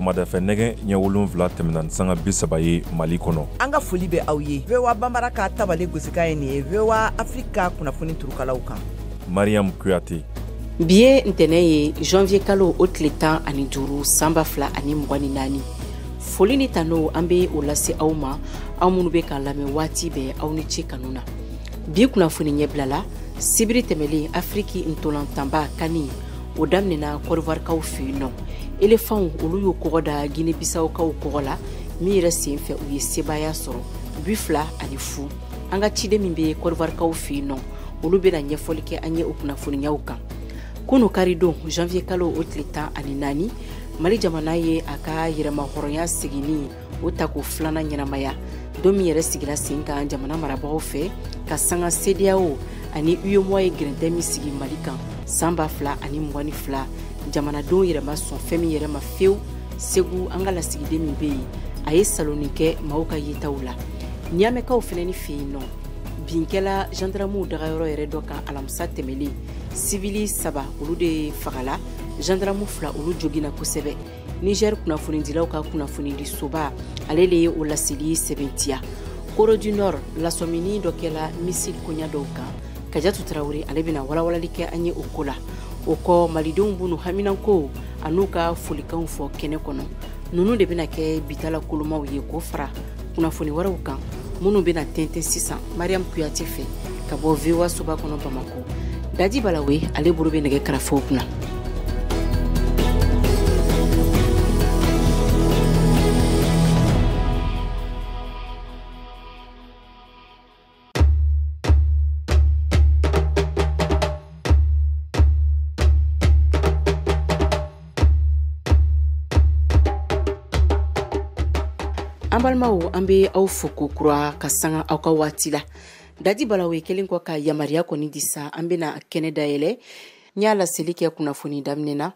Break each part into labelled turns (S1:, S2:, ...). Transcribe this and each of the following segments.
S1: Sɔgɔmada fɛ nɛgɛ ɲɛ 7 tɛmɛna ni sanga 30 ye Mali kɔnɔ.
S2: An ka foli bɛ aw ye VOA Banbara ka tabale gosikan ye nin ye VOA Afrique ka kunnafoni turukalaw kan.
S1: Mariam Kuyate.
S3: Bi ye ntɛnɛn ye janvier kalo o tile 15 san 2024. Foli ni tanu an bɛ o lase aw ma, aw minnu bɛ k'an lamɛn waati bɛɛ, aw ni ce kanu na. Bi kunnafoni ɲɛbila la, sibiri tɛmɛlen Afiriki ntolantanba CAN o daminɛna Côte d'Ivoire-kaw fɛ yen nɔ. Elefanw olu y'u kɔgɔ da Guinée Bissau-kaw kɔgɔ la, min yɛrɛ sen fɛ u ye sebaaya sɔrɔ 2-0. An ka ciden min bɛ Côte d'Ivoire-kaw fɛ yen nɔ, olu bɛna ɲɛfɔli kɛ an ye o kunnafoniyaw kan. Kunu karidon janvier kalo o tile 14, Mali jamana ye a ka yɛrɛmahɔrɔnya seginni o tako filanan ɲɛnamaya, don min yɛrɛ sigira sen kan jamana marabagaw fɛ ka sanga CEDEAO ani UEMOA ye gɛrɛntɛ min sigi Mali kan san 2022. Jamanadenw yɛrɛ ma sɔn fɛn min yɛrɛ ma fewu. Segu an ka lasigiden min bɛ yen, a ye salonni kɛ maaw ka yetaw la. Ɲamɛkaw fana ni fɛ yen nɔ, binkɛla gendarmew dagayɔrɔ yɛrɛ dɔ kan alamisa tɛmɛlen, sivili 3 olu de fagala, gendarme 2 olu joginna kosɛbɛ. Niger kunnafonidilaw ka kunnafonidisoba ale de ye o laseli sɛbɛntiya. Corée du Nord lasɔmini dɔ kɛla missile koɲa dɔw kan. Kajatu Tarawele ale bɛna walawalali kɛ an ye o ko la. O kɔ malidenw b'u haminanko an'u ka folikanw fɔ kɛnɛ kɔnɔ. Ninnu de bɛna kɛ bitala kolomaw ye k'o fara kunnafoni wɛrɛw kan minnu bɛna tɛntɛn sisan Mariam Kuyate fɛ ka bɔ VOA soba kɔnɔ Bamakɔ. Dadi Balawe ale bolo bɛ nɛgɛ karafow kunna. An balimaw, an bɛ aw fo ko kura ka sanga aw ka waati la. Dadi Balawe kelen kɔ ka yamaruya kɔni di sa, an bɛna kɛnɛ dayɛlɛ. N y'a laseli kɛ kunnafoni daminɛ na.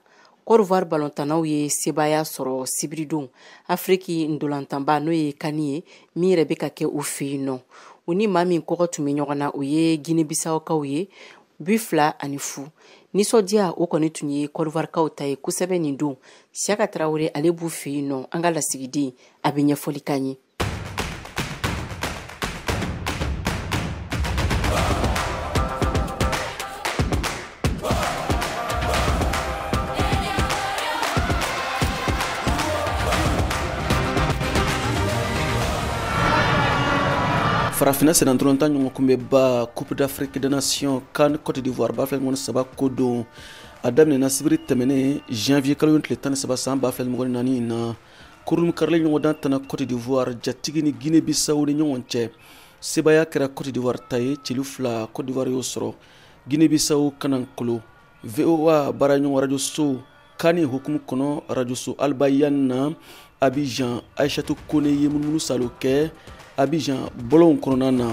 S3: Côte d'Ivoire balontannaw ye sebaaya sɔrɔ sibiridon Afiriki ntolantanba n'o ye CAN ye, min yɛrɛ bɛ ka kɛ u fɛ yen nɔ. U ni maa min kɔgɔ tun bɛ ɲɔgɔn na, o ye Guinée Bissau-kaw ye, 2-0. Nisɔndiya o kɔni tun ye Côte d'Ivoire-kaw ta ye kosɛbɛ nin don. Siaka Tarawele ale b'u fɛ yen nɔ, an ka lasigiden a bɛ ɲɛfɔli k'an ye.
S4: Farafinna senna ntolantan ɲɔgɔn kunbɛba Coupe d'Afrique des Nations CAN Côte d'Ivoire 2023 ko don, a daminɛna sibiri tɛmɛnen janvier kalo tile 13 san 2024 na. Kurun karilen ɲɔgɔndan tana Côte d'Ivoire jatigi ni Guinée Bissau ni ɲɔgɔn cɛ. Sebaaya kɛra Côte d'Ivoire ta ye, celu 2 Côte d'Ivoire y'o sɔrɔ Guinée Bissau kanankolo. VOA baara ɲɔgɔn radio so CAN hukumu kɔnɔ, radio so Albayan na Abidjan, Aïchatou Kone ye munumunu salo kɛ Abidjan bɔlɔnw kɔnɔna na.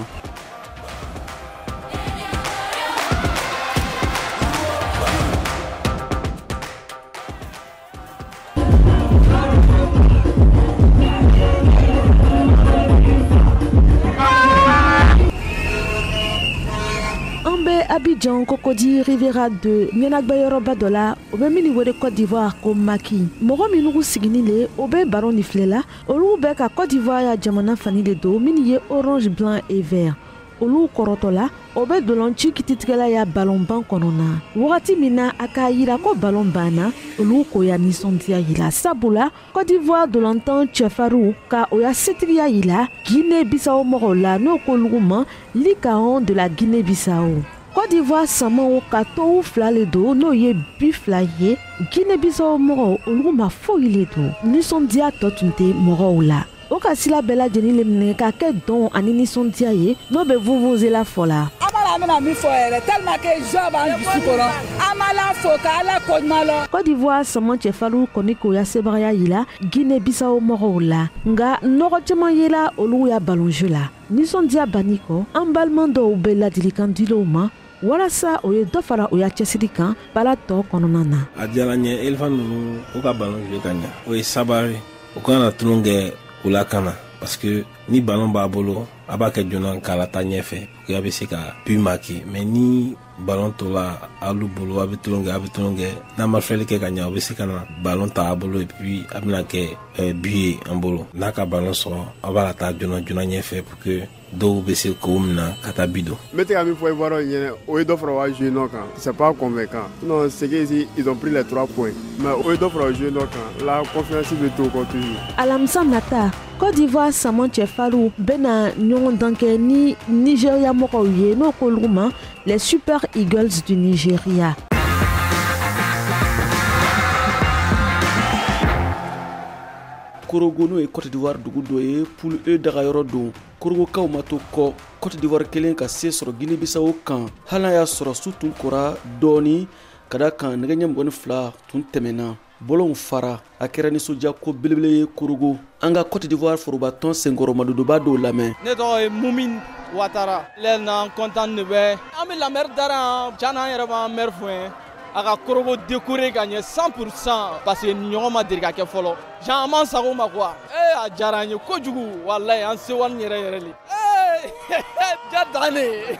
S5: An bɛ Abidjan Cocody Riviera 2 ɲɛnagbɛyɔrɔba dɔ la, o bɛ min wele Côte d'Ivoire ko Maki. Mɔgɔ minnu siginin le, o bɛ ballon ni filɛ la, olu bɛ ka Côte d'Ivoire ya jamana fani de don min ye orange, blanc et vert. Olu kɔrɔtɔ la, o bɛ dolanci kititigɛla ya ballon ban kɔnɔ na. Wagati min na a k'a yira ko ballon banna, olu k'o ya nisɔndiya yira, sabula Côte d'Ivoire dolantan cɛfarinw ka o ya setigiya yira Guinée Bissau mɔgɔw la, n'o k'olu ma Lycaon de la Guinée Bissau. Côte d'Ivoire samaw ka tow 2 le don, n'o ye bi 2 ye. Guinée Bissau mɔgɔw olu ma foyi le don. Nisɔndiya tɔ tun tɛ mɔgɔw la. O ka sila bɛɛ lajɛlen le minɛ ka kɛ dɔn ani nisɔndiya ye, n'o bɛ vuvuzela fɔ la.
S6: An b'a la, an bɛna min fɔ yɛrɛ, tellement que joie b'an dusu kɔnɔ, an b'Ala fo k'Ala koɲuman lɔn.
S5: Côte d'Ivoire sama cɛfarinw kɔni k'o ya sebagaya yira Guinée Bissau mɔgɔw la, nka nɔgɔ caman yela olu ya ballon jeu la. Nisɔndiya banni kɔ, an balima dɔw bɛ ladilikan dilenw ma walasa o ye dɔ fara o ya cɛsiri kan baara tɔ kɔnɔna na.
S7: A diyara n ye, éléphant ninnu u ka ballon jouer ka ɲa, o ye sabari, u kana tulon kɛ u la kana. Parce que ni ballon b'a bolo, a b'a kɛ joona k'a lataa ɲɛfɛ pour que a bɛ se ka but marquer. Mais ni ballon tola alu bolo, a bɛ tulon kɛ, a bɛ tulon kɛ, n'a ma filɛli kɛ ka ɲɛ, o bɛ se ka na ballon ta a bolo et puis a bɛna kɛ but ye an bolo. N'a ka ballon sɔrɔ, a b'a lataa joona joona ɲɛfɛ pour que dɔw bɛ se k'o minɛ ka taa bi don.
S8: N bɛ se ka min fɔ Ivoiriens ɲɛna, o ye dɔ fara u ka jeu nɔ kan, c'est pas convaincant. Sinon c'est que ici ils ont pris les 3 points, mais o ye dɔ fara u jeu nɔ kan, la confiance bɛ to kɔ toujours.
S5: Alamisa nata, Côte d'Ivoire sama cɛfarinw bɛna ɲɔgɔn dan kɛ ni Nigeria mɔgɔw ye, n'o k'olu ma les Super Eagles du Nigeria.
S4: Korogo, n'o ye Côte d'Ivoire dugu dɔ ye, poule E dagayɔrɔ don. Korogokaw ma to kɔ, Côte d'Ivoire kelen ka se sɔrɔ Guinée Bissau kan, hali n'a y'a sɔrɔ su tun kora dɔɔni ka da kan nɛgɛ ɲɛ 22 tun tɛmɛna. Bɔlɔnw fara, a kɛra nisɔndiya ko belebele ye Korogo. An ka Côte d'Ivoire forobatɔn senkɔrɔmadodoba dɔw lamɛn.
S9: Ne tɔgɔ ye Mumin Watara. Lɛ na content de bɛ. An bɛ la maire dara yan, tiɲɛ na an yɛrɛ b'an maire fo yen. A ka Korogo décorer ka ɲɛ 100% parce que nin ɲɔgɔn ma deli ka kɛ fɔlɔ. Genre an m'an sago ma quoi. Ee a diyara an ye kojugu, walayi an sewani yɛrɛ yɛrɛ le. Ee ja dannen.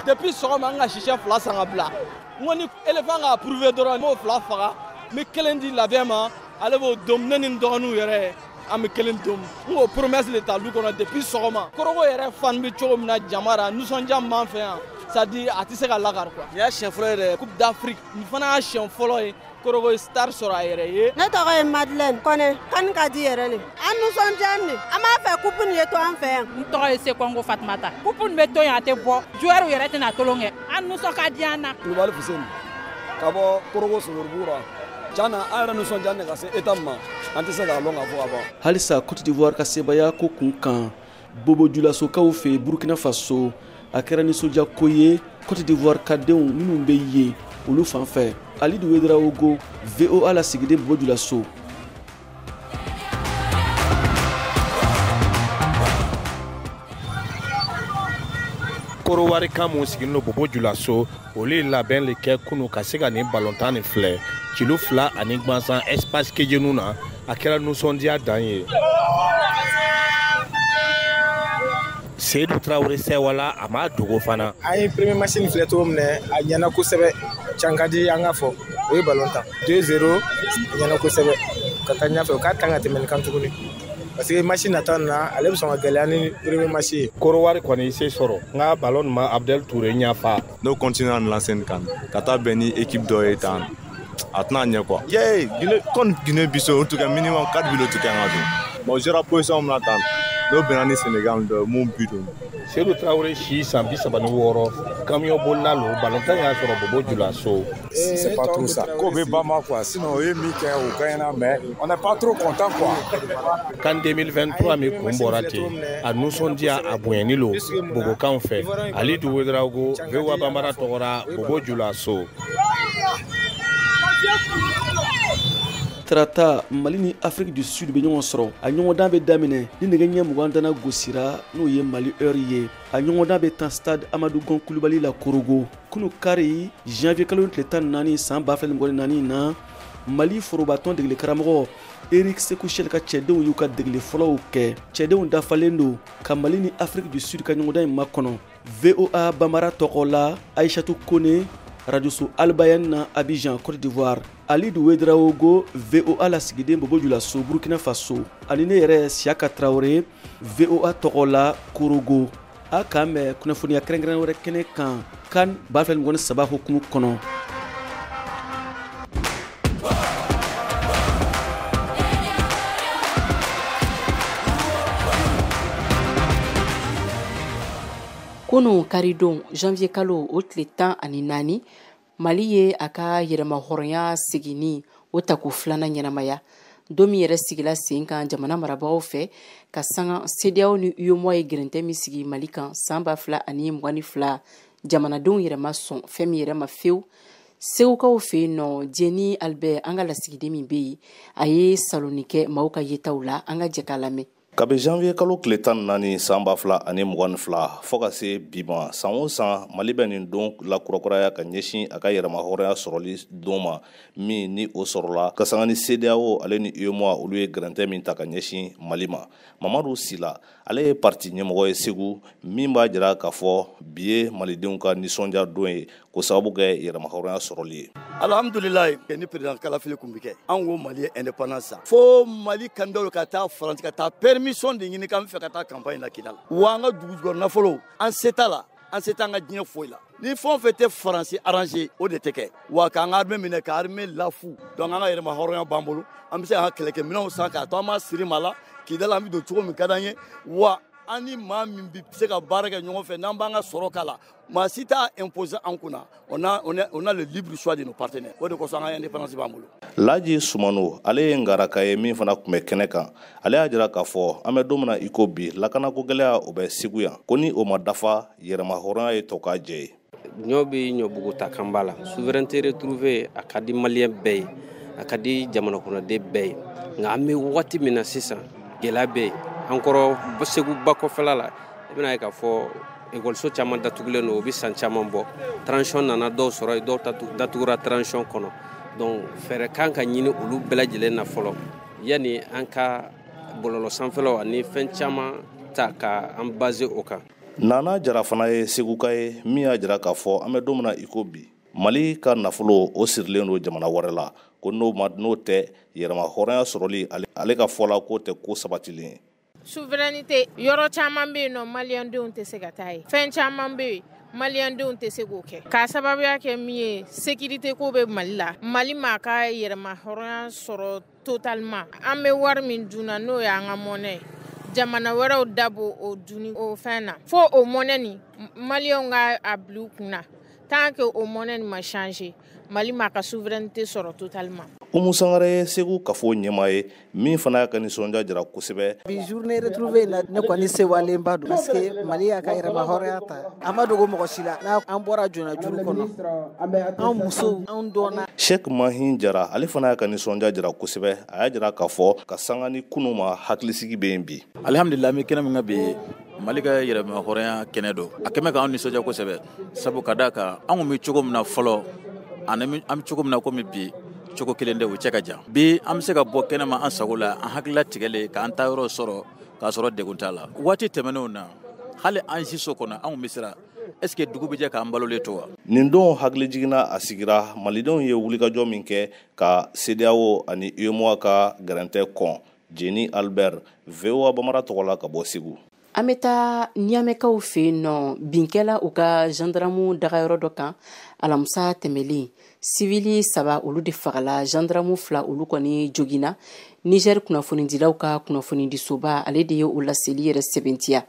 S9: Depuis sɔgɔma an ka sisɛ 2 san ka bila. N ko ni éléphant ka approuvé dɔrɔn n b'o 2 faga. N bɛ kelen di labɛn ma, ale b'o dom, ne ni n dɔgɔninw yɛrɛ an bɛ kelen dom. N k'o promesse de ta lu kɔnɔ depuis sɔgɔma. Korogo yɛrɛ fan bɛ cogo min na jama ra, nisɔndiya min b'an fɛ yan, c'est-à-dire a tɛ se ka lakari quoi. Nin y'a siɲɛ fɔlɔ yɛrɛ Coupe d'Afrique, nin fana y'a siɲɛ fɔlɔ ye Korogo ye star sɔrɔ a yɛrɛ ye.
S10: Ne tɔgɔ ye Madeleine Kɔnɛ, kan ka di yɛrɛ le. An nisɔndiya nin, an b'a fɛ coupe nin ye to an fɛ yan.
S11: N tɔgɔ ye Sekongo Fatumata. Coupe nin bɛ to yan, a tɛ bɔ. Joueur yɛrɛ tɛna tolon kɛ. An nisɔn ka di an na.
S12: Kulubali Fuseni ka bɔ Korogo Sogorubugu la. Tiɲɛ an yɛrɛ nisɔndiya nin ka se état ma, an tɛ se k'a lɔn k'a fɔ ka ban.
S4: Halisa Côte d'Ivoire ka sebaaya ko kun kan, Bobo Julasokaw fɛ Burkina Faso, a kɛra nisɔndiya ko ye Côte d'Ivoire ka denw minnu bɛ yen olu fan fɛ. Alidu Ouedraogo, VOA lasigiden Bobo Julaso.
S13: Korowari kan mun sigilen don Bobo Julaso, olu ye labɛn le kɛ kunu ka se ka nin balontan nin filɛ kilo 2 ani gwansan espace kejenu na. A kɛra nisɔndiya dan ye. Seydou Traoré sɛwala a m'a dogo fana.
S14: An ye premier match nin filɛ cogo min na, a ɲɛna kosɛbɛ. Can ka di an ka fɔ, o ye ballon tan 2-0, a ɲɛna kosɛbɛ. Ka taa ɲɛfɛ, u k'a tan ka tɛmɛ nin kan tuguni. Parce que match nata na, ale bɛ sɔn ka gɛlɛya ni premier match ye.
S13: Korowari kɔni se sɔrɔ, n ka ballon ma Abdel Touré ɲafa.
S15: N'o continue à lancer nin kan, ka taa bɛn ni équipe dɔ ye tan, a tɛna ɲɛ quoi. Yeah, Guinée contre Guinée Bissau, o tun kɛ minimum 4 buts tun kan ka don. Bon, jouera position min na tan, n'o bɛnna ni Sénégal dɔ ye, mun but don.
S13: Seydou Traoré si san 36, camion bolila lo, balontan y'a sɔrɔ Bobo Julaso.
S16: C'est pas trop ça. Ko bɛ ba ma quoi, sinon o ye min kɛ o gagnera, mais on n'est pas trop content quoi.
S13: CAN 2023 min kun bɔra ten, a nisɔndiya a bonyani lo Bobokanw fɛ. Alidu Ouedraogo, VOA Bambara tɔgɔra Bobo Julaso.
S4: Tarata, Mali ni Afrique du Sud bɛ ɲɔgɔn sɔrɔ. A ɲɔgɔndan bɛ daminɛ ni nɛgɛ ɲɛ 20 dana gosira, n'o ye Mali heure ye. A ɲɔgɔndan bɛ tan stade Amadou Gon Kulubali la Korogo. Kunu kari, janvier kalo tile 14 san 2024 na, Mali forobatɔn degeli karamɔgɔ Eric Sekou Chelle ka cɛdenw y'u ka degeli fɔlɔw kɛ. Cɛdenw dafalen don ka Mali ni Afrique du Sud ka ɲɔgɔndan in makɔnɔ. VOA Bambara tɔgɔ la, Aïchatou Kone, Radio Albayan na Abidjan, Côte d'Ivoire. Alidu Ouedraogo, VOA lasigiden Bobo Julaso, Burkina Faso. Ani ne yɛrɛ Siaka Traoré, VOA tɔgɔ la Korogo. A k'an bɛn kunnafoniya kɛrɛnkɛrɛn wɛrɛ kɛnɛ kan CAN 2023 hukumu kɔnɔ.
S3: Kunu karidon janvier kalo o tile 14, Mali ye a ka yɛrɛmahɔrɔnya seginni o tako filanan ɲɛnamaya. Don min yɛrɛ sigila sen kan jamana marabagaw fɛ ka sanga CEDEAO ni UEMOA ye gɛrɛntɛ min sigi Mali kan san 2022, jamanadenw yɛrɛ ma sɔn fɛn min yɛrɛ ma fewu. Segukaw fɛ yen nɔ, Jɛni Albert, an ka lasigiden min bɛ yen, a ye salonni kɛ maaw ka yetaw la, an ka jɛ k'a lamɛn.
S17: Kabi janvier kalo tile 14 san 2022 fo ka se bi ma, san o san Mali bɛ nin don lakurakuraya ka ɲɛsin a ka yɛrɛmahɔrɔnya sɔrɔli don ma, min ni o sɔrɔla ka sanga ni CEDEAO ale ni UEMOA olu ye gɛrɛntɛ min ta ka ɲɛsin Mali ma. Mamadu Sila, ale ye parti ɲɛmɔgɔ ye Segu, min b'a jira k'a fɔ bi ye malidenw ka nisɔndiya don ye ko sababu kɛ yɛrɛmahɔrɔnya sɔrɔli ye.
S18: Alhamdulilayi, ni président kalafili kun bɛ kɛ, an ko Mali ye indépendance sa, fo Mali candidat ka taa France ka taa permission de ɲini k'an fɛ ka taa campagne la Kidal. Wa an ka dugu jukɔrɔ nafolo, an se t'a la, an se t'an ka diɲɛ foyi la. Ni fɛn o fɛn tɛ Faransi arranger, o de tɛ kɛ. Wa k'an ka armée minɛ, ka armée lafu. Donc an ka yɛrɛma hɔrɔnya b'an bolo, an bɛ se k'an ka kɛlɛkɛminɛnw san k'a to an ma siri ma la Kidal, an bɛ don cogo min ka d'an ye. Wa an ni maa min bɛ se ka baara kɛ ɲɔgɔn fɛ, n'an b'an ka sɔrɔ k'a la, maa si t'a imposer an kunna. On a le libre choix de nos partenaires. O de kosɔn an ka indépendance b'an bolo.
S17: Laji Sumano, ale ye ngaraka ye min fana tun bɛ kɛnɛ kan. Ale y'a jira k'a fɔ an bɛ don min na i ko bi, lakanako gɛlɛya o bɛ Segu yan, ko ni o ma dafa, yɛrɛmahɔrɔnya ye tɔ k'a jɛ ye.
S19: Ɲɔ bɛ ɲɔbugu ta kan b'a la. Souveraineté retrouvée, a ka di malien bɛɛ ye, a ka di jamana kɔnɔden bɛɛ ye. Nka an bɛ waati min na sisan, gɛlɛya bɛ yen. An kɔrɔ Segu ba kɔfɛla la, i bɛna ye k'a fɔ ekɔliso caman datugulen don, o bɛ san caman bɔ. Transition nana dɔw sɔrɔ yen, dɔw datugura transition kɔnɔ. Donc fɛɛrɛ kan ka ɲini olu bɛɛ lajɛlen na fɔlɔ, yanni an ka bɔlɔlɔ sanfɛlaw ani fɛn caman ta ka an baser o kan.
S17: Nana Jara fana ye Seguka ye min y'a jira k'a fɔ an bɛ don min na i ko bi, Mali ka nafolo o sirilen don jamana wɛrɛ la, ko n'o tɛ yɛrɛmahɔrɔnya sɔrɔli ale ka fɔ la k'o tɛ ko sabatilen ye.
S20: Souveraineté yɔrɔ caman bɛ yen nɔ, maliyɛndenw tɛ se ka taa yen. Fɛn caman bɛ yen, maliyɛndenw tɛ se k'o kɛ. K'a sababuya kɛ min ye, sécurité ko bɛ Mali la. Mali m'a ka yɛrɛmahɔrɔnya sɔrɔ totalement. An bɛ wari min dun na, n'o y'an ka monnaie ye, jamana wɛrɛw da b'o o dunni o fɛn na. Fo o monnaie nin, maliyɛnw ka a bila u kun na. Tant que o monnaie nin ma changer, Mali m'a ka souveraineté sɔrɔ totalement.
S17: Umu Sangare ye Segu kafo ɲɛmaa ye min fana y'a ka nisɔndiya jira kosɛbɛ.
S21: Bi journée retrouvée la, ne kɔni sewalenba don parce que Mali y'a ka yɛrɛmahɔrɔnya ta. A ma dogo mɔgɔ si la, n'an bɔra joona juru kɔnɔ, an musow, an dɔnna.
S17: Sheikh Mahin Jara, ale fana y'a ka nisɔndiya jira kosɛbɛ. A y'a jira k'a fɔ ka sanga ni kunu ma, hakilisigi bɛ yen bi.
S22: Alihamudulila, an bɛ kɛnɛ min kan bi, Mali ka yɛrɛmahɔrɔnya kɛnɛ don. A kɛmɛ k'an nisɔndiya kosɛbɛ, sabu ka d'a kan an kun bɛ cogo min na fɔlɔ, ani an bɛ cogo min na komi bi, cogo kelen tɛ, o cɛ ka jan. Bi an bɛ se ka bɔ kɛnɛma an sago la, an hakilila tigɛlen k'an ta yɔrɔ sɔrɔ k'a sɔrɔ degun t'a la. Waati tɛmɛnenw na, hali an si so kɔnɔ, anw bɛ siran, est ce que dugu bɛ jɛ k'an balolen to wa?
S17: Nin don hakili jiginna a sigira malidenw ye wulikajɔ min kɛ ka CEDEAO ani UEMOA ka gɛrɛntɛ kɔn. Jeni Albert, VOA Bamara tɔgɔ la ka bɔ Segu.
S3: An bɛ taa Ɲamɛkaw fɛ yen nɔ, binkɛla u ka gendarme dagayɔrɔ dɔ kan alamisa tɛmɛlen. Sivili 3 olu de fagala, gendarme 2 olu kɔni joginna. Niger kunnafonidilaw ka kunnafonidisoba ale de ye o laseli yɛrɛ sɛbɛntiya.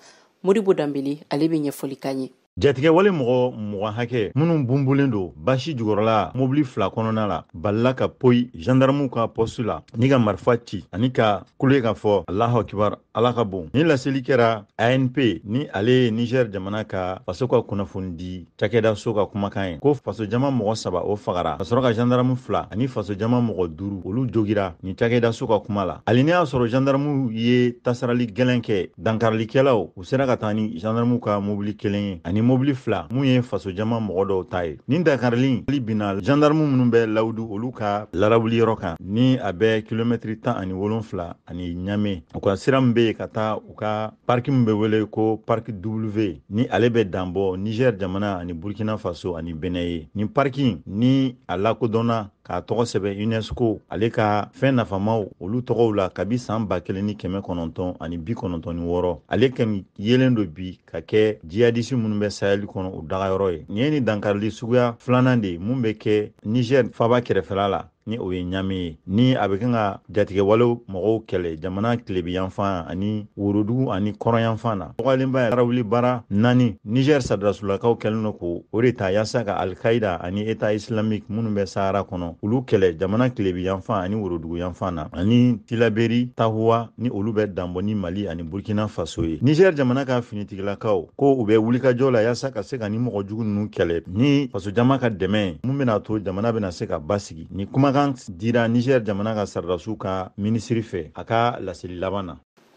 S3: Modibo Danbele ale bɛ ɲɛfɔli k'an ye.
S23: Jatigɛwale mɔgɔ 20 hakɛ minnu bunbulen don basi jukɔrɔla mobili 2 kɔnɔna la, balila ka poyi gendarmew ka poste la ni ka marifa ci ani ka kule k'a fɔ Alahu akibar, Ala ka bon. Ni laseli kɛra ANP ni ale ye Niger jamana ka faso ka kunnafoni di cakɛdaso ka kumakan ye, ko fasojama mɔgɔ 3 o fagara ka sɔrɔ ka gendarme 2 ani fasojama mɔgɔ 5 olu jogira ni cakɛdaso ka kuma la. Hali ne y'a sɔrɔ gendarmew ye tasarali gɛlɛn kɛ, dankarilikɛlaw u sera ka taa ni gendarmew ka mobili kelen ye ani mobili 2 mun ye fasojama mɔgɔ dɔw ta ye. Nin dankarili binna gendarme minnu bɛ Lawudu olu ka larawuli yɔrɔ kan ni a bɛ kilomɛtiri 17 ani Ɲame. U ka sira min bɛ yen ka taa u ka parki min bɛ wele ko parki W ni ale bɛ danbɔ Niger jamana ani Burkina Faso ani Benin ye. Nin parki ni a lakodɔnna k'a tɔgɔ sɛbɛn UNESCO ale ka fɛn nafamaw olu tɔgɔw la kabi san 1996. Ale kɛmi yelen don bi ka kɛ jihadisi minnu bɛ Sahel kɔnɔ o dagayɔrɔ ye. Nin ye ni dankarili suguya filanan de ye mun bɛ kɛ Niger faba kɛrɛfɛla la ni o ye Ɲame ye, ni a bɛ kan ka jatigɛwale mɔgɔw kɛlɛ jamana tilebiyanfan ani worodugu ani kɔrɔnyanfan na. Dɔgɔyalenba ye tarawuli baara 4 Niger sadasulakaw kɛlen don k'o o de ta yaasa ka Al-Qaïda ani État islamique minnu bɛ Sahara kɔnɔ olu kɛlɛ jamana tilebiyanfan ani woroduguyanfan na, ani Tilaberi, Tahuwa ni olu bɛ danbɔ ni Mali ani Burkina Faso ye. Niger jamana ka finitigilakaw ko u bɛ wulikajɔ la yaasa ka se ka ni mɔgɔ jugu ninnu kɛlɛ ni fasojama ka dɛmɛ mun bɛna to jamana bɛna se ka basigi. Ni kumakan dira Niger jamana ka sardasiw ka minisiri fɛ a ka laseli laban na.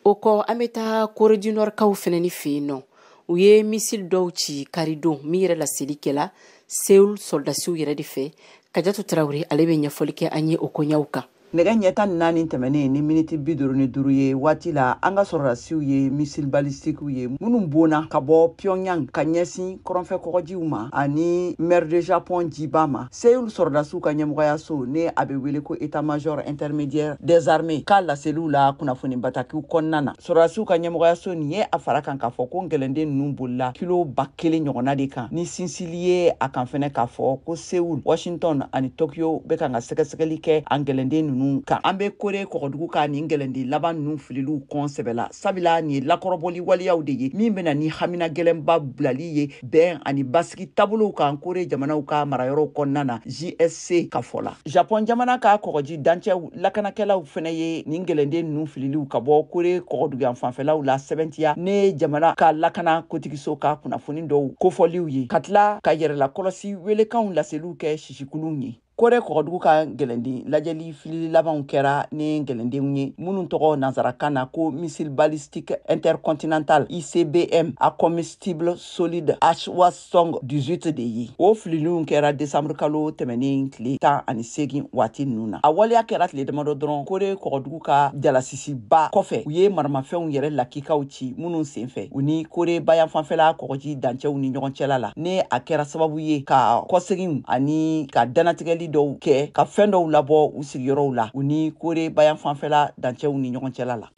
S3: O kɔ, an bɛ taa Corée du Nord kaw fɛnɛ ni fɛ yen nɔ. U ye missile dɔw ci karidon, min yɛrɛ laseli kɛla Seoul sɔrɔdasiw yɛrɛ de fɛ. Kajatu Tarawele, ale bɛ ɲɛfɔli kɛ an ye o koɲaw kan.
S1: Nɛgɛ ɲɛ 14 tɛmɛnen ni miniti 55 ye waati la, an ka sɔrɔdasiw ye missile balistikiw ye minnu bonna ka bɔ Pyongyang ka ɲɛsin kɔrɔnfɛ kɔgɔjiw ma ani mer de Japon jiba ma. Seoul sɔrɔdasiw ka ɲɛmɔgɔyaso, ne a bɛ wele ko état major intermédiaire des armées, ka laseliw la kunnafoni batakiw kɔnɔna na, sɔrɔdasiw ka ɲɛmɔgɔyaso nin ye a fara kan k'a fɔ ko gɛlɛnden ninnu bolila kilo 1000 ɲɔgɔnna de kan, ni sinsili ye a kan fɛnɛ k'a fɔ ko Seoul, Washington ani Tokyo bɛ kan ka sɛgɛsɛgɛli kɛ an gɛlɛnden ninnu kan. An bɛ Kore kɔgɔdugu ka nin gɛlɛnden laban ninnu fililiw kɔn sɛbɛ la, sabula nin ye lakɔrɔbɔli waleyaw de ye min bɛna ni hamina gɛlɛnba bilali ye bɛn ani basigi taabolow kan Kore jamanaw ka marayɔrɔw kɔnɔna na, JSC ka fɔ la. Japon jamana ka kɔgɔji dancɛw lakanakɛlaw fɛnɛ ye nin gɛlɛnden ninnu fililiw ka bɔ Kore kɔgɔduguyan fanfɛlaw la sɛbɛntiya ne jamana ka lakana kotigiso ka kunnafoni dɔw kofɔliw ye, ka tila ka yɛrɛlakɔlɔsi welekanw laseliw kɛ sisikuluw ye. Kore kɔgɔdugu ka gɛlɛnden lajɛli filili labanw kɛra ni gɛlɛndenw ye minnu tɔgɔ nansarakan na ko missile balistique intercontinental ICBM à combustible solide Hwasong 18 de ye. O fililiw kɛra desanburu kalo tɛmɛnen tile 18 waati ninnu na. A waleya kɛra tile damadɔ dɔrɔn Kore kɔgɔdugu ka jalasisiba kɔfɛ, u ye maramafɛnw yɛrɛ lakikaw ci minnu senfɛ u ni Kore bayan fanfɛla kɔgɔji dancɛw ni ɲɔgɔn cɛla la, ne a kɛra sababu ye ka kɔseginw ani ka danatigɛli dɔw kɛ ka fɛn dɔw labɔ u sigiyɔrɔw la u ni Kore bayan fanfɛla dancɛw ni ɲɔgɔn cɛla la.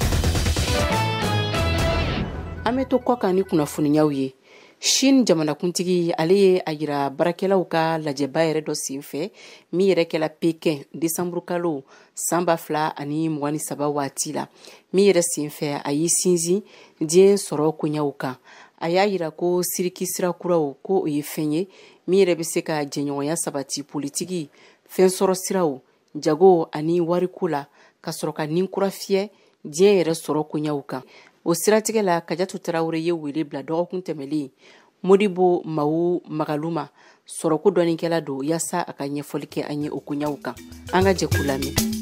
S3: An bɛ to kɔ kan ni kunnafoniyaw ye. Chine jamanakuntigi, ale ye a yira baarakɛlaw ka lajɛba yɛrɛ dɔ senfɛ min yɛrɛ kɛla Pekin desanburu kalo san 2023 waati la, min yɛrɛ senfɛ a y'i sinsin diɲɛ sɔrɔ koɲaw kan. A y'a yira ko siriki sira kuraw ko o ye fɛn ye min yɛrɛ bɛ se ka jɛɲɔgɔnya sabati politiki, fɛn sɔrɔ siraw, jago ani wariko la, ka sɔrɔ ka nin kura fiyɛ diɲɛ yɛrɛ sɔrɔ koɲaw kan. O siratigɛ la, Kajatu Tarawele ye wele bila dɔgɔkun tɛmɛlen Modibo Mawu Magaluma, sɔrɔko dɔnnikɛla don, yaasa a ka ɲɛfɔli kɛ an ye o koɲaw kan. An ka jɛ k'u lamɛn.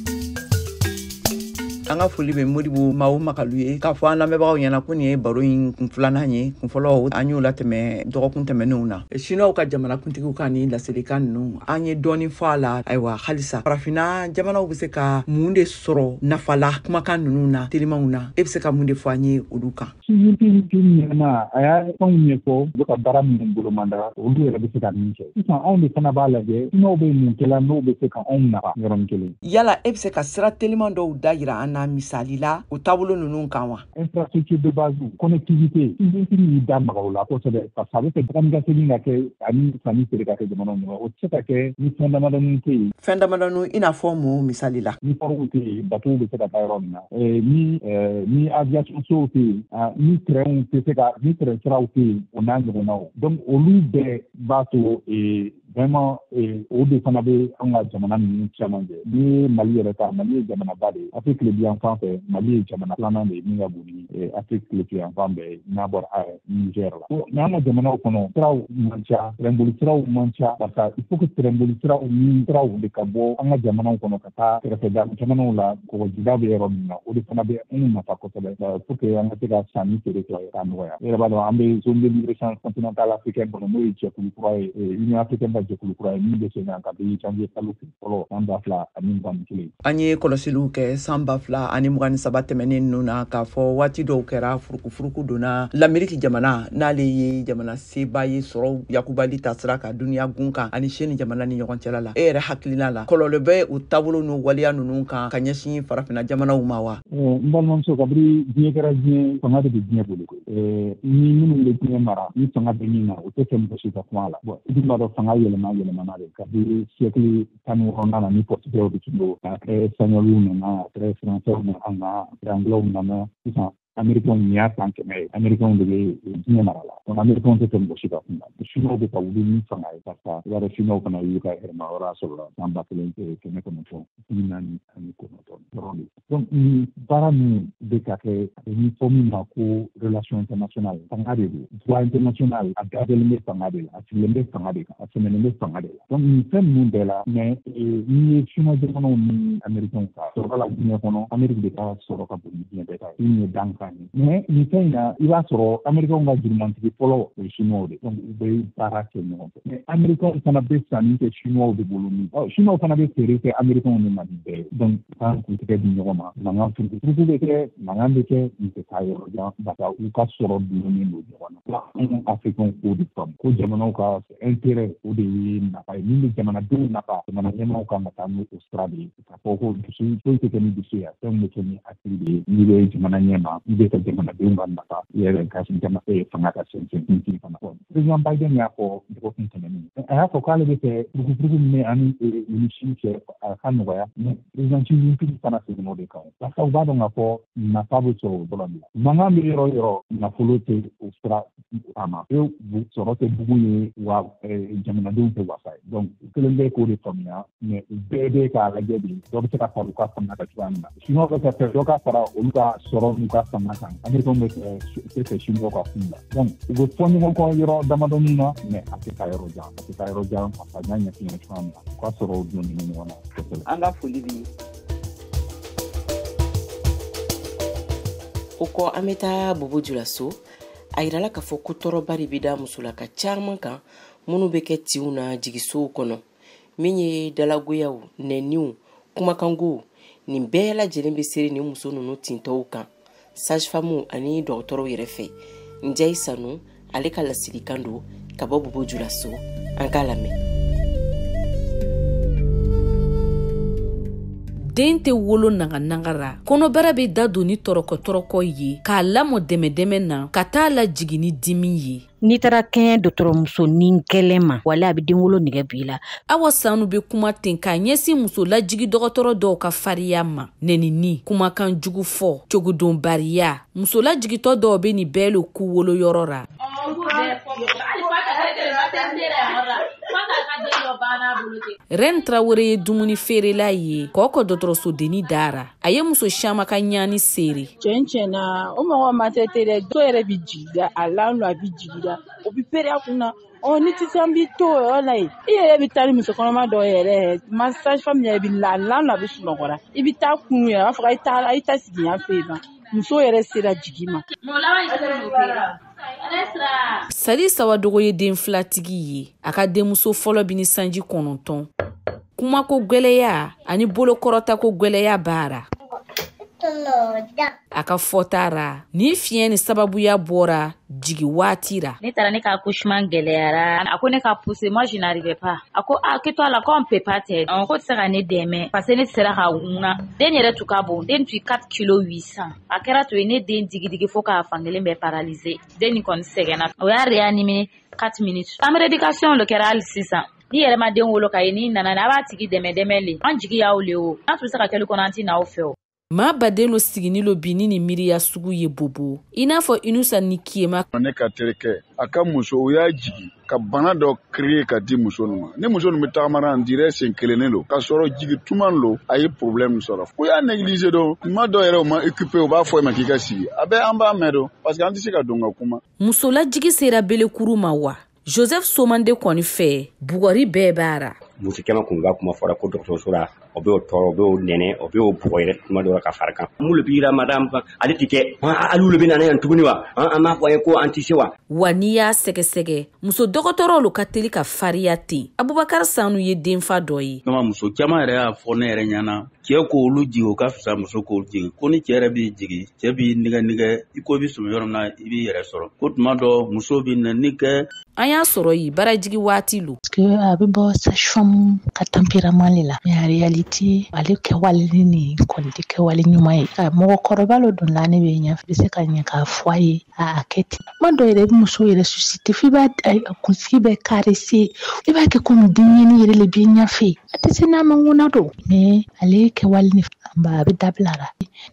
S1: An ka foli bɛ Modibo Mawu Makalu ye, k'a fɔ an lamɛnbagaw ɲɛna ko nin ye baro in kun filanan ye. Kun fɔlɔ, an y'o latɛmɛ dɔgɔkun tɛmɛnenw na. Siniwaw ka jamanakuntigiw ka nin laselikan ninnu, an ye dɔɔni fɔ a la. Ayiwa, halisa farafinna jamanaw bɛ se ka mun de sɔrɔ nafa la kumakan ninnu na telimanw na? E bɛ se ka mun de fɔ an ye olu kan?
S2: Xi Jinping ɲɛna, a y'a fɛnw ɲɛfɔ, u bɛ ka baara minnu bolomanda, olu yɛrɛ bɛ se ka min kɛ. Sisan, anw de fana b'a lajɛ, siniwaw bɛ mun kɛla n'o bɛ se ka anw nafa yɔrɔnin kelen.
S1: Yala e bɛ se ka sira teliman dɔw da yira an na misali la o taabolo ninnu kan wa?
S2: Infrastructure de base, connectivité, Xi Jinping y'i da maga o la kosɛbɛ, parce que a bɛ fɛ taa ni ka segin ka kɛ ani sanni feere ka kɛ jamanaw ɲɔgɔn. O tɛ se ka kɛ ni fɛn damadɔni tɛ yen.
S1: Fɛn damadɔni i n'a fɔ mun misali la?
S2: Ni portw tɛ yen, bateau bɛ se ka taa yɔrɔ min na, ni aviation sow tɛ yen, ni trainw tɛ se ka, ni train siraw tɛ yen, o n'a ɲɔgɔnnaw. Donc olu bɛɛ b'a to vraiment o de fana bɛ an ka jamana ninnu caman jɛ. N'i ye Mali yɛrɛ ta, Mali ye jamanaba de ye Afrique tilebinyanfan fɛ. Mali ye jamana filanan de ye min ka bon ni Afrique tilebinyanfan bɛɛ ye, n'a bɔra Niger la. N'an ka jamanaw kɔnɔ, siraw man ca, tɛrɛnboli siraw man ca, parce que il faut que tɛrɛnboli siraw ni siraw de ka bɔ an ka jamanaw kɔnɔ ka taa kɛrɛfɛda jamanaw la, kɔgɔjida bɛ yɔrɔ min na. O de fana bɛ anw nafa kosɛbɛ pour que an ka se ka sanni feere kɛ k'a nɔgɔya. E yɛrɛ b'a dɔn, an bɛ zone de libre échange continentale africaine kɔnɔ, n'o ye jɛkulu kura ye, Union africaine ka jɛkulu kura ye min bɛ sen kan kabi janvier kalo fɔlɔ san 2021.
S1: An ye kɔlɔsiliw kɛ san 2023 tɛmɛnen ninnu na k'a fɔ waati dɔw kɛra, furukufuruku donna Lameriki jamana, n'ale ye jamana seba ye sɔrɔ yakubali ta sira ka duniya gun kan, ani Sini jamana ni ɲɔgɔn cɛla la. E yɛrɛ hakilina la, kɔlɔlɔ bɛ u taabolo n'u waleya ninnu kan ka ɲɛsin farafinna jamanaw ma wa?
S2: N balimamuso, kabiri diɲɛ kɛra diɲɛ, fanga de bɛ diɲɛ bolo koyi. Ni minnu bɛ diɲɛ mara, ni fanga bɛ min na, o tɛ fɛ mɔgɔ si ka kuma a la. Bon, i dun b'a dɔn, fanga yɛlɛma yɛlɛmana de kabiri siècle 16nan na, ni Portugais de tun don, après Espagnol nana, après Français nana, après Anglais nana sisan. Américains nin y'a san 100 ye, Américains de bɛ diɲɛ mara la. Donc Américains tɛ tɛmɛ mɔgɔ si ka kun na. Chinois bɛ ka wuli ni fanga ye, parce que i b'a dɔn Chinois fana y'u ka yɛrɛmahɔrɔnya sɔrɔ la san 1949 dɔrɔn de. Donc nin baara min bɛ ka kɛ, a bɛ ni fɔ min ma ko relation internationale, fanga de don. Droit international a dabɔlen bɛ fanga de la, a sigilen bɛ fanga de kan, a sɛmɛnen bɛ fanga de la. Donc nin fɛn ninnu bɛɛ la, mais n'i ye Chinois jamanaw ni Américains ka sɔrɔ la diɲɛ kɔnɔ, Amérique de ka sɔrɔ ka bon ni diɲɛ bɛɛ ta ye. Min ye dankan ye. Mais nin fɛn in na, i b'a sɔrɔ Américains ka jurumantigi fɔlɔ o ye Chinois de. Donc u bɛ baara kɛ ɲɔgɔn fɛ. Mais Américains fana bɛ sanni kɛ Chinois de bolo ni. Chinois fana bɛ feere kɛ Américains de ma ni bɛɛ ye. Donc k'an k'u tɛgɛ di ɲɔgɔn ma, mankan furukufuruku bɛ kɛ, mankan bɛ kɛ, nin tɛ taa yɔrɔ jan, parce que u ka sɔrɔ dulonnen don ɲɔgɔn na. Anw Africains k'o de faamu ko jamanaw ka intérêt o de ye nafa ye, min bɛ jamanadenw nafa, jamana ɲɛmaaw kan ka taa n'o sira de ye. K'a fɔ ko dusu foyi tɛ kɛ ni dusu ye, fɛn bɛ kɛ ni hakili de ye. N'i bɛ jamana ɲɛma, i bɛ ka jamanadenw ka nafa, i yɛrɛ ka jama fanga ka sɛnsɛn sinsin fana. Président Biden y'a fɔ dɔgɔkun tɛmɛnen, a y'a fɔ k'ale bɛ fɛ furukufuruku min bɛ ani u ni Chine cɛ a ka nɔgɔya, mais président Xi Jinping fana seginna o de kan. Parce que u b'a dɔn k'a fɔ nafa bɛ sɔrɔ o dɔrɔn de la. Mankan bɛ yɔrɔ o yɔrɔ, nafolo tɛ o sira a ma. Sɔrɔ tɛ bugun ye, wa jamanadenw tɛ wasa ye. Donc u kelen bɛ k'o de faamuya, mais u bɛɛ bɛ k'a lajɛ de, dɔ bɛ se ka fara u ka fanga kan cogoya min na. Chinois bɛ ka fɛ dɔ ka fara olu ka sɔrɔ n'u ka fanga kan, Américains bɛ fɛ tɛ fɛ Chinois ka kun la. Donc u bɛ fɔ ɲɔgɔn kɔ yɔrɔ damadɔni na, mais a tɛ taa yɔrɔ jan, a tɛ taa yɔrɔ jan, parce que n y'a ɲɛf'i ɲɛna cogoya min na, u ka sɔrɔ donnen ɲɔgɔn na kosɛbɛ.
S1: An ka foli b'i ye.
S3: O kɔ, an bɛ taa Bobo Julaso. A yirala k'a fɔ ko tɔɔrɔba de bɛ da musolaka caman kan minnu bɛ kɛ tiw na jigisow kɔnɔ, min ye dalagoyaw, nɛniw, kumakangow, nin bɛɛ lajɛlen bɛ seri nin muso ninnu tintɔw kan sage-femme ani dɔgɔtɔrɔw yɛrɛ fɛ. Njayi Sanu ale ka laselikan don ka bɔ Bobo Julaso, an k'a lamɛn.
S6: Den tɛ wolo nangananga ra, kɔnɔbara bɛ da don ni tɔrɔkɔ-tɔrɔkɔ ye, k'a lamɔ dɛmɛ-dɛmɛ na, ka taa lajigin ni dimi ye.
S7: N'i taara kɛɲɛ dɔgɔtɔrɔmuso ni gɛlɛn ma, wala a bɛ den wolo nɛgɛ b'i la.
S6: Awa Sanu bɛ kuma ten k'a ɲɛsin muso lajigi dɔgɔtɔrɔ dɔw ka fariya ma, nɛnini, kumakan jugu fɔ, cogodɔnbariya. Muso lajigitɔ dɔw bɛ nin bɛɛ le k'u woloyɔrɔ ra. Ren Traoré ye dumuni feerela ye k'o dɔgɔtɔrɔsodenni dara. A ye muso caman ka ɲani seere.
S8: Tiɲɛ na, o mɔgɔ ma tɛ dɛ, dɔw yɛrɛ bɛ jigin a la, a bɛ jigin o bɛ pere a kunna. Ni sisan b'i to o yɔrɔ la yen, i yɛrɛ bɛ taa ni muso kɔnɔma dɔw yɛrɛ ma, sage-femme yɛrɛ bɛ la a bɛ sunɔgɔra, i bɛ taa kun yɛrɛ, a b'a fɔ a y'i ta sigi yan fɛ yen ban. Muso yɛrɛ sera jigin ma.
S6: Sali Sawadogo ye den filatigi ye. A ka denmuso fɔlɔ bɛ ni sanji 9. Kumako gwɛlɛya ani bolokɔrɔtako gwɛlɛya b'a. A ka fɔta ra, ni fiɲɛ ni sababuya bɔra jigi waati ra.
S24: Ne taara ne ka accouchement gɛlɛyara. A ko ne ka pousser, moi je n'arrivais pas. A ko ah que toi là quand on peut pas t'aider. Ko tɛ se ka ne dɛmɛ parce que ne sera ka ŋuna. Den yɛrɛ tun ka bon, den tun 4 kilo 800. A kɛra to ye ne den digidigi fo k'a fankelen bɛɛ paralyser. Den nin kɔni sɛgɛnna. O y'a réanimé 4 minutes. Chambre d'éducation le kɛra hali sisan. Ni yɛrɛ ma den wolo ka ye, n'i nana a b'a tigi dɛmɛ dɛmɛ le. An jigi y'aw le o. An tun bɛ se ka kɛli kɔnɔ an tɛ n'aw fɛ o.
S6: Maa baden lo sigini lo bi ni miiriya sugu ye Bobo, i n'a fɔ Inusa ni Kiyema.
S25: Ne ka terikɛ a ka muso, o y'a jigi ka bana dɔ créer ka di muso ninnu ma. Ni muso ninnu bɛ tagamana, en dirait sen kelennen don, k'a sɔrɔ jigi tuman lo, a ye problème sɔrɔ. Ko y'a négliger don, kuma dɔw yɛrɛ u ma occupé, u b'a fɔ e ma k'i ka sigi. A bɛ an b'a mɛn don, parce que an tɛ se ka don ka kuma.
S6: Muso lajigi sera belekuru ma wa? Joseph Somande kɔni fɛ, bugɔri bɛɛ b'a ra.
S26: Muso caman kun b'a kuma fɔra ko dɔgɔtɔrɔso la, o bɛ o tɔɔrɔ, o bɛ o nɛnɛ, o bɛ o bugɔ yɛrɛ tuma dɔ la ka fara kan. Mun de b'i la madame, ale ti kɛ, hali olu bɛ na yan tuguni wa, an b'a fɔ an ye ko an ti se wa.
S6: Wa n'i y'a sɛgɛsɛgɛ, muso dɔgɔtɔrɔw lo ka teli ka fariya ten. Abubakar Sanu ye denfa dɔ ye.
S27: Muso caman yɛrɛ y'a fɔ ne yɛrɛ ɲɛna, cɛ k'olu jigin o ka fisa muso k'olu jigin. Ko ni cɛ yɛrɛ b'i jigin, cɛ b'i nɛgɛ nɛgɛ, i ko i bɛ sɔmi yɔrɔ min na, i b'i yɛrɛ sɔrɔ. Ko tuma dɔ muso bɛ nɛni kɛ.
S6: An y'a sɔrɔ yen baarajigi waati lo.
S28: Parce que a bɛ bɔ sage-femme ka tempérament le la, mais en réalité ale kɛwale ni kɔni tɛ kɛwale ɲuman ye. Mɔgɔkɔrɔba lo don la, ne bɛ ɲɛ bɛ se ka ɲɛ k'a fɔ a ye a kɛ ten. Kuma dɔw yɛrɛ i bɛ muso yɛrɛ susciter f'i b'a kunsigi bɛ caresser, i b'a kɛ komi denɲɛnin yɛrɛ le b'i ɲɛfɛ. A tɛ se n'a ma ŋuna don, mais ale kɛwale ni a bɛ dabila la.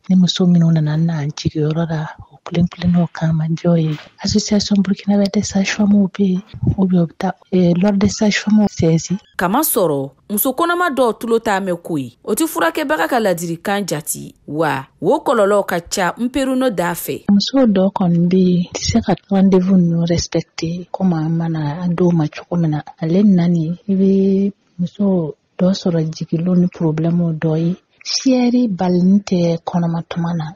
S28: Ni muso minnu nana n'an jigiyɔrɔ la, kulen kulennaw kan a man diya o ye. Association burkinabè des sages-femmes bɛ yen, ou bien u bɛ taa l'ordre des sages-femmes saisi.
S6: Kamasɔrɔ muso kɔnɔma dɔw tulo t'a mɛn ko ye, o tɛ furakɛbaga ka ladilikan jati, wa wo kɔlɔlɔw ka ca nperuno da fɛ.
S28: Muso dɔ kɔni bɛ yen, tɛ se ka rendez-vous ninnu respecter komi an mana d'o ma cogo min na. Ale nani i bɛ muso dɔ sɔrɔ jigilon ni problème dɔ ye. Fiyɛri balini tɛ kɔnɔma tuma na,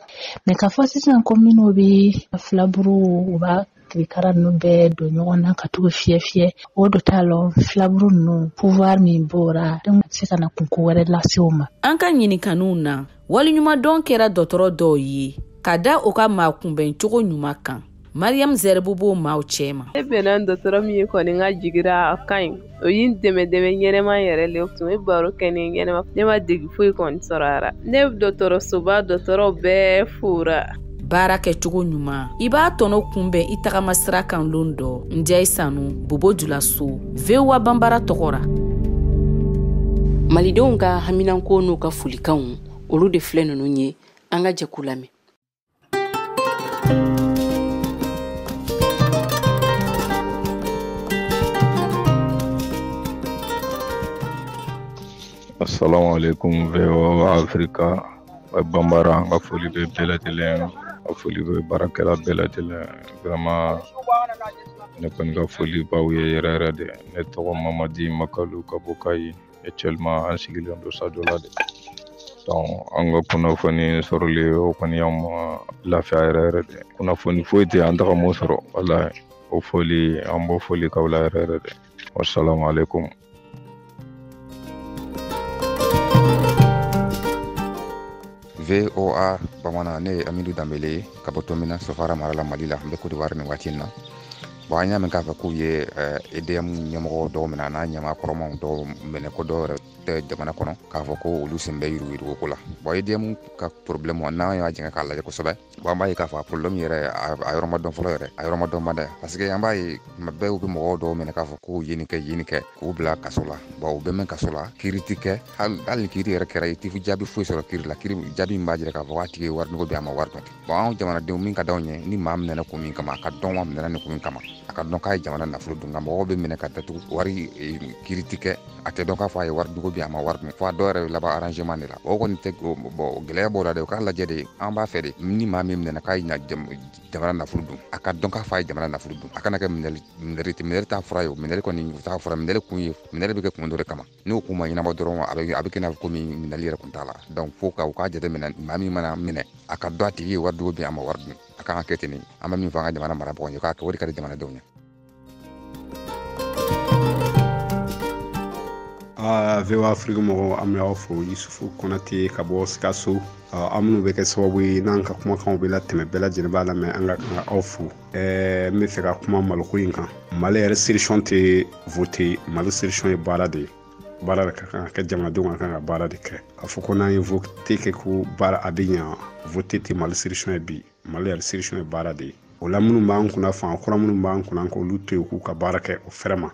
S28: mɛ k'a fɔ sisan ko minnu bɛ filaburu, u b'a kirikara ninnu bɛɛ don ɲɔgɔn na ka tugu fiyɛ fiyɛ, o dɔ t'a lɔ filaburu ninnu pouvoir min b'o ra, donc a bɛ se ka na kunko wɛrɛ lase o ma.
S6: An ka ɲininkaniw na, waleɲumandɔn kɛra dɔgɔtɔrɔ dɔw ye ka da o ka maa kunbɛn cogo ɲuman kan. Mariam Zerbo b'o maaw cɛma.
S5: Ne bɛnna dɔgɔtɔrɔ min ye kɔni, n ka jigira a ka ɲi, o ye n dɛmɛ dɛmɛ ɲɛnɛma yɛrɛ le, tun bɛ baro kɛ ni ɲɛnɛma, ne ma degi foyi kɔni sɔrɔ a ra. Ne dɔgɔtɔrɔsoba dɔgɔtɔrɔw bɛɛ fora.
S6: Baara kɛcogo ɲuman, i b'a tɔnɔ kunbɛn i tagama sira kan lon dɔ. Ndiaye Sanu, Bobo Julaso, VOA Banbara tɔgɔ ra.
S3: Malidenw ka haminanko n'u ka folikanw, olu de filɛ ninnu ye, an ka jɛ k'u lamɛn.
S9: Assalamu alaikum VOA Africa Bambara, n ka foli bɛ bɛɛ lajɛlen, n ka foli bɛ baarakɛla bɛɛ lajɛlen. Vraiment ne kɔni ka foli b'aw ye yɛrɛ yɛrɛ de. Ne tɔgɔ Mamadi Makalu ka bɔ Kayi. Actuellement an sigilen don Sajola de. Donc an ka kunnafoni sɔrɔli o kɔni y'an ma lafiya yɛrɛ yɛrɛ de. Kunnafoni foyi tɛ an taga m'o sɔrɔ, walahi. O foli an b'o foli k'aw la yɛrɛ yɛrɛ de. Wassalamu alaikum.
S10: VOA Bamanan, ne ye Amidu Danbele ye ka bɔ Tomina Sofara mara la Mali la. N bɛ Côte d'Ivoire nin waati in na. Bon, an y'a mɛn k'a fɔ k'u ye EDM ɲɛmɔgɔ dɔw minɛ, a n'a ɲɛmaa kɔrɔmaw dɔw minɛ, ko dɔw yɛrɛ tɛ jamana kɔnɔ, k'a fɔ ko olu sen bɛ yuruguyurugu ko la. Bon, EDM ka problème, n'an y'a jɛngɛ k'a lajɛ kosɛbɛ, bon, an b'a ye k'a fɔ a problème yɛrɛ a yɔrɔ ma dɔn fɔlɔ yɛrɛ, a yɔrɔ ma dɔn ba dɛ, parce que an b'a ye tuma bɛɛ u bɛ mɔgɔw dɔw minɛ k'a fɔ k'u ye nin kɛ, ye nin kɛ, k'u bila kaso la. Bon, u bɛ mɛn kaso la, kiiri ti kɛ, hali ni kiiri yɛrɛ kɛra, i t'i jaabi foyi sɔrɔ kiiri la, kiiri jaabi min b'a jira k'a fɔ k'a tigi ye wari dun, a ma wari dun. Bon, anw jamanadenw, min ka d'anw ye, ni maa minɛna kun min kama, a ka dɔn wa minɛna nin kun min kama, a ka dɔn k'a ye jamana nafolo dun. Nka mɔgɔw bɛ minɛ ka datugu, wari kiiri ti kɛ, a tɛ dɔn k'a fɔ a ye wari dun bi, a ma wari dun, fo a dɔw yɛrɛ bɛ laban arrangement de la. O kɔni tɛ. Bon, gɛlɛya b'o la dɛ. U k'a lajɛ de, an b'a fɛ de, ni maa min minɛna k'a ye jamana nafolo dun, a ka dɔn k'a fɔ a ye jamana nafolo dun, a kana kɛ minɛli minɛli minɛli t'a fura ye. O minɛli kɔni, o t'a fura. Minɛli kun ye, minɛli bɛ kɛ kun dɔ de kama, n'o kun ma ɲɛnabɔ dɔrɔn, a bɛ kɛ i n'a fɔ komi minɛli yɛrɛ kun t'a la. Donc fo ka u k'a jateminɛ, maa min mana minɛ, a ka dɔn a tigi ye wari dun bi, a ma wari dun. A kan ka kɛ ten de. An bɛ min fɔ an ka jamana marabagaw ye, k'a kɛ, o de ka di jamanadenw ye.
S11: Aa, VOA Afrique mɔgɔw, an bɛ aw fo. Yusufu Konate ka bɔ Sikaso. Aw minnu bɛ kɛ sababu ye n'an ka kumakanw bɛ latɛmɛ, bɛɛ lajɛlen b'a lamɛn, an ka kan ka aw fo. N bɛ fɛ ka kuma maloko in kan. Mali yɛrɛ solution tɛ vote, Mali solution ye baara de ye. Baara de ka kan ka kɛ, jamanadenw ka kan ka baara de kɛ. K'a fɔ ko n'an ye vote kɛ ko baara a bɛ ɲa, vote tɛ Mali solution ye bi. Mali yɛrɛ solution ye baara de ye. O la, minnu b'an kunna, fanga kura minnu b'an kunna, an k'olu to yen k'u ka baara kɛ o fɛrɛ ma,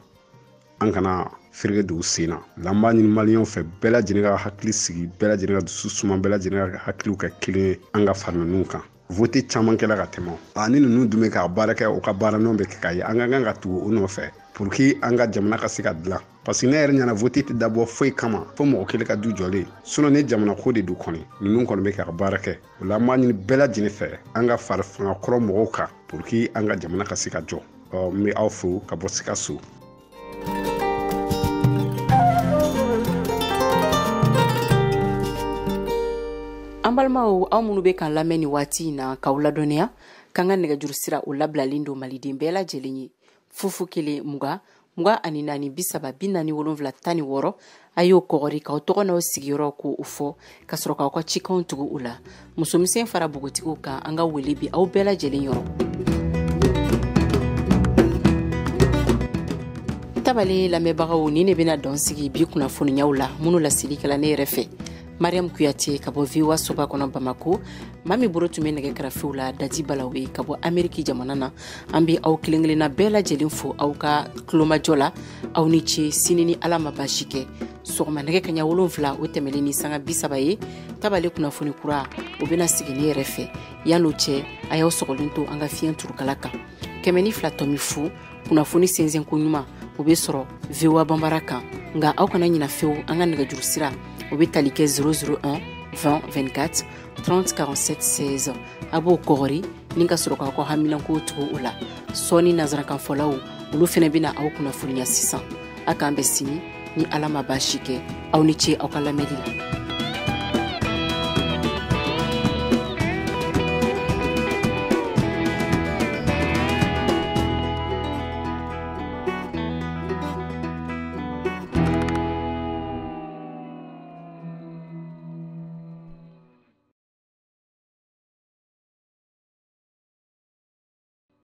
S11: an kana fereke don u sen na la. An b'a ɲini maliyɛnw fɛ, bɛɛ lajɛlen ka hakili sigi, bɛɛ lajɛlen ka dusu suma, bɛɛ lajɛlen ka hakiliw kɛ kelen ye, an ka fara ninnu kan. Vote caman kɛla ka tɛmɛ ani ninnu dun bɛ ka baara kɛ, u ka baara nɔ bɛ kɛ ka ye, an ka kan ka tugu o nɔfɛ pour que an ka jamana ka se ka dilan, parce que ne yɛrɛ ɲɛna, vote tɛ dabɔ foyi kama fo mɔgɔ kelen ka du jɔlen. Sinon ni jamana ko de don kɔni, ninnu kɔni bɛ ka baara kɛ. O la, an b'a ɲini bɛɛ lajɛlen fɛ, an ka fara fanga kɔrɔ mɔgɔw kan pour que an ka jamana ka se ka jɔ. Ɔ, n bɛ aw fo ka bɔ Sikaso.
S3: An balimaw, aw minnu bɛ k'an lamɛn nin waati in na, k'aw ladɔnniya k'an ka nɛgɛjuru sira o labilalen don maliden bɛɛ lajɛlen ye: 0 0 20 24 30 47 16. A y'o kɔgɔri k'aw tɔgɔ n'aw sigiyɔrɔ k'o fɔ, ka sɔrɔ k'aw ka cikanw tugu o la. Musomisɛn fara npogotigiw kan, an ka wele bi aw bɛɛ lajɛlen yɔrɔ. Tabale lamɛnbagaw, ni ne bɛna dɔn sigi bi kunnafoniyaw la minnu laseli kɛla ne yɛrɛ fɛ. Mariam Kuyate ka bɔ VOA soba kɔnɔ Bamako. Maa min bolo tun bɛ nɛgɛ karafew la, Dadi Balawe ka bɔ Ameriki jamana na. An bɛ aw kelen kelenna bɛɛ lajɛlen fo aw ka tulomajɔ la. Aw ni ce. Sini ni Ala ma baasi kɛ, sɔgɔma nɛgɛ kaɲa 7 o tɛmɛlen ni sanga 30 ye, tabale kunnafoni kura o bɛna sigi ne yɛrɛ fɛ. Yan'o cɛ, a y'aw sɔgɔlen to an ka fiɲɛ turukala kan 102.0. Kunnafoni sɛnsɛnko ɲuman, o bɛ sɔrɔ VOA Banbara kan. Nka aw kana ɲina fewu, an ka nɛgɛjuru sira, o bɛ tali kɛ 001 20 24 30 47 16. A b'o kɔgɔri ni ka sɔrɔ k'aw ka haminankow tugu o la. Sɔɔni, nanzarakanfɔlaw olu fɛnɛ bɛna aw kunnafoniya sisan. A k'an bɛn sini ni Ala ma baasi kɛ. Aw ni ce aw ka lamɛnni la.